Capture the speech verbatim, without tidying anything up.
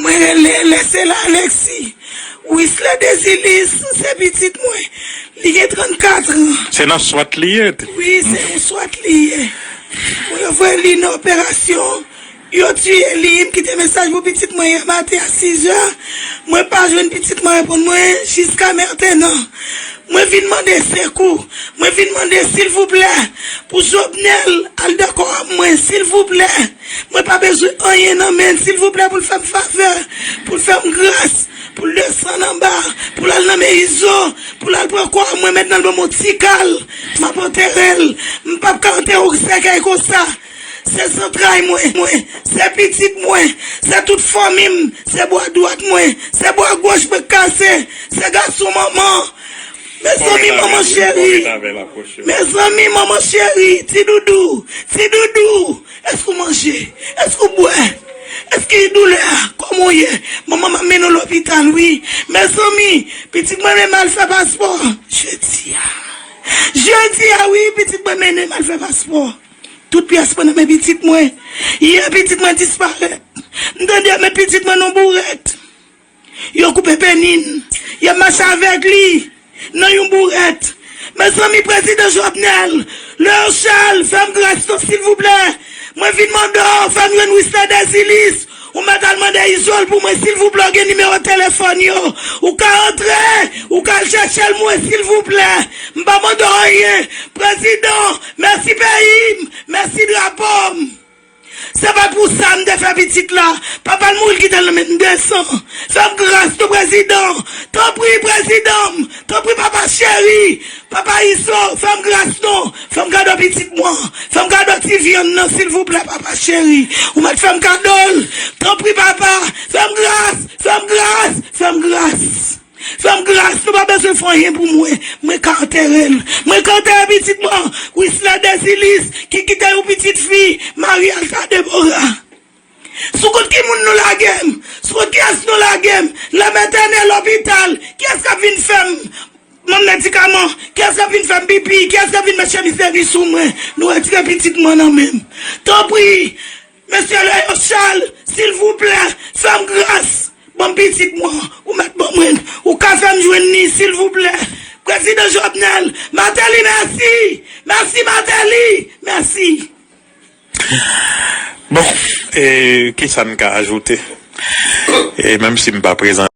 Rele Lèsela Alexis. Wislè Desilis, se pitit mwen. Li gen trannkat an. Se nan swat li ye? Wi, se yon swat li ye. Mwen, yo voye li nan operasyon. Yo tiye li, m kite mesaj pou pitit mwen yè maten a sis è. Mwen pa jwenn pitit mwen reponn mwen jiska mentenan. Mwen vin mande sekou. Mwen vin mande silvouplè pou Jovenel al dakò ak mwen, silvouplè. Mwen pa bezwen anyen nan men l, silvouplè, pou l fè m favè, pou l fè m gras, pou l desann anba, pou l al nan men Izo, pou l al pran kò a mwen, mèt nan l ban m yon ti kal, m ap antere l. M p ap ka antere yon sèkèy konsa. Se zantray mwen, mwen, se pitit mwen, se tout fanmi m, se bwa dwat mwen, se bwa goch mwen k kase, se gason manman. Mezanmi, manman cheri. Mezanmi, manman cheri, ti doudou, ti doudou, èske w manje? Èske w bwè? Èske doulè a, kòman w ye? Manman, m ap mennen w lopital, wi. Mezanmi, pitit mwen menm al fè paspò. Jodi a. Jodi a, wi, pitit mwen mennen m al fè paspò. Tout pyès mwen nan men pitit mwen. Yè, pitit mwen disparèt. M tande yo met pitit mwen nan bourèt. Yo koupe peni n. Y ap mache avèk li nan yon bourèt. Mezanmi, prezidan Jovenel, Léon Charles, fè m gras non, silvouplè. Mwen vin mande w, fè m jwenn Wislè Desilis. Ou mèt al mande Izol pou mwen, silvouplè, w gen nimewo telefòn yo. Ou ka antre, ou ka al chèche l mwen, silvouplè. M pa mande w anyen. Prezidan, mèsi peyi m, mèsi drapo m. Se pa pou sa m te fè pitit la. Papa l mouri, l kite l nan men m desan. Fè m gras tou, prezidan. Tanpri, prezidan m. Tanpri, papa cheri. Papa Izo, fè m gras non. Fè m kado pitit mwen. Fè m kado ti vyann nan, silvouplè, papa cheri. Ou mèt fè m kado l. Tanpri, papa. Fè m gras. Fè m gras. Fè m gras. Fè m gras, nou pa bezwen fè anyen pou mwen. Mwen ka antere l. Mwen ka antere pitit mwen, Wislè Desilis, ki kite yon pitit fi, Marie Alta Deborah. Sou kont ki moun nou lage m? Sou kont kiyès nou lage m? Lanmè tènè lopital, kiyès k ap vin fè m ban m medikaman? Kiyès k ap vin fè m pipi? Kiyès k ap vin met chemiz de nuit sou mwen? Nou retire pitit mwen nan men m. Tanpri, mesye Léon Charles, silvouplè, fè m gras. Ban m pitit mwen, ou mèt ban mwen, ou ka fè m jwenn li, silvouplè. Prezidan Jovenel, Martelly, mèsi! Mèsi, Martelly! Mèsi! Bon, e kisa n ka ajoute? E menm si m pa prezan